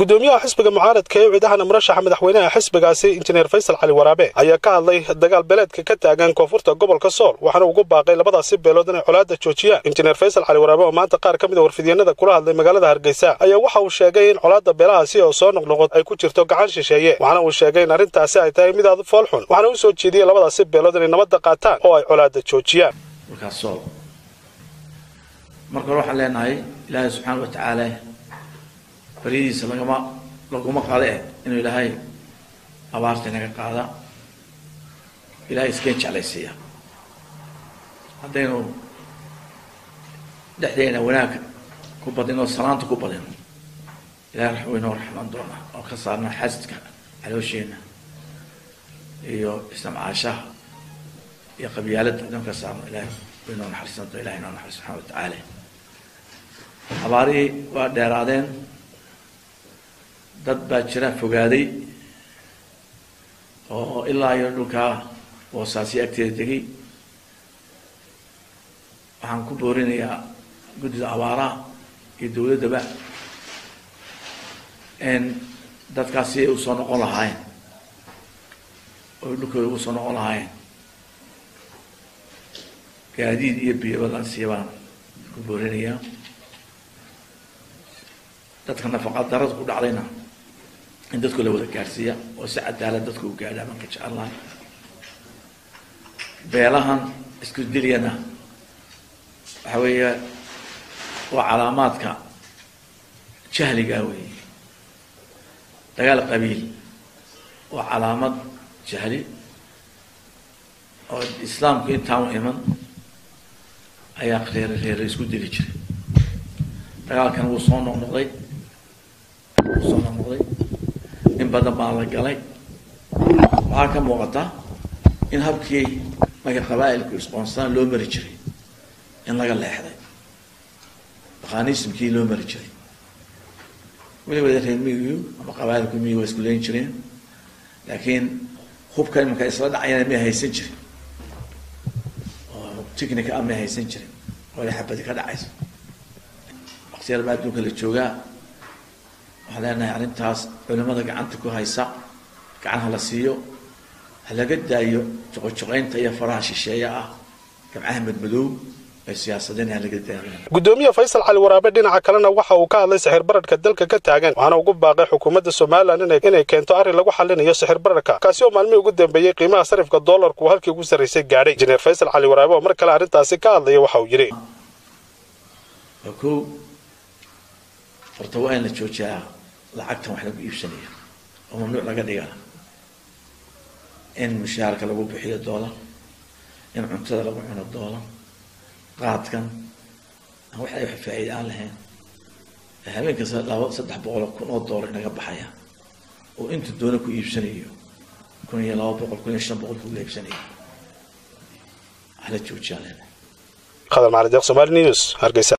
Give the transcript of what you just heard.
Gudoomiyaha xisbiga mucaaradka ee ciidahana murashaxa madaxweynaha xisbigaasi Injineer Faysal Cali Waraabe ayaa ka hadlay dagaal beeleedka ka taagan koonfurta gobolka Sool, waxaana ugu baaqay labadaasi beelood inay colaadda joojiyaan. Injineer Faysal Cali Waraabe oo maanta qaar ka mid ah warfidyeennada kula hadlay magaalada Hargeysa ayaa waxa uu sheegay in colaadda beelahaasi oo soo noqnoqod ay ku jirto gacan shisheeye, waxaana uu sheegay in arrintaasi ay tahay mid aad u fool xun, waxaana u soo jeediyey labadaasi beelood inay nabadda qaataan oo ay colaadda joojiyaan. Markaas Sool marka hore waxaan leenahay Ilaahay subxaana wa tacaala baryadiisa laguma qaada inuu Ilaahay abaarta inaga qaada, Ilaahay iskeen jeclaysiiya. Haddaynu dhexdeena wanaag ku badino, salaanta ku badino, Ilahay waynoo raxmaan doonaa oo ka saarna xasidka caloosheena iyo istamcaashaha iyo qabyaaladda haddaynu ka saarno, Ilahay waynoo naxariisan doona. Ilahay inoo naxariis subxana wa tacaala. Abaarihii waa dheeraadeen, dad baa jira fogaaday oo ilaa iyo dhulkaa Boosaasiyo agteeda degay. Waxaan ku boorinayaa guddida abaaraha iyo dawladdaba in dadkaasi ay usoo noqon lahaayeen oo dhulkooda ugu soo noqon lahaayeen gaadiid iyo biyaba la siiya baan ku boorinayaa. Dadka nafaqa darada ku dhacdayna in dadku la wada gaarsiiya oo si cadaalad dadku u gaadhaa baan ka jecel lahay. Beelahan isku dilyana waxa weeye waa calaamaadka jahligaa weeye. Dagaal qabiil waa calaamad jahli oo islaamku intaan u iman ayaa reere reere isku dili jiray. Dagaalkan wuu soo noqnoqday, wuu soo noqnoqday, in badan baa la galay. Waxaa ka muuqata in habkii marka qabaa'ilku isqoonsadaan loo mari jiray in laga leexday, maqaaniismkii loo mari jiray. Weliba reer miyigu ama qabaa'ilku miyigu waa isku leyn jireen, laakiin hubka imanka isla dhacayana may haysan jirin, oo technica ah may haysan jirin oo ay xabadi ka dhacayso. Waqtiyar baa adduunka la joogaa. Waxaan leenahay arrintaas culimada gacanta ku haysa gacan ha la siiyo, ha laga daayo juqojuqaynta iyo faraha shisheeya ah, gamcaha madmadow ee siyaasadeen ha laga daayo. Gudoomiye Faysal Cali Waraabe dhinaca kalena waxa uu ka hadlay sixir bararka dalka ka taagan, waxaana ugu baaqay xukuumadda Somaliland inay keento arrin lagu xalinayo sixir bararka, kaasi oo maalmihii ugu dambeeyey qiimaha sarifka doolarku halkii ugu sarraysay gaadhay. Injineer Faysal Cali Waraabe oo mar kale arrintaasi ka hadlaya waxa uu yidhi: Waa kow, horta waa in la joojiyaa lacagtan wax lagu iibsanaya oo mamnuuc laga dhigaa in mushaharka lagu bixiyo doolar, in cuntada lagu cuno doolar, qaadkan aan wax ay wax faa'iida aan lahayn habeen kasta 200-300 kun oo doolar inaga baxaya oo inta doona ku iibsanayo, 1200, 1500 ku iibsanayo, hala joojiyaa leedahay. Khadar Macali Deeq, Somali News, Hargeysa.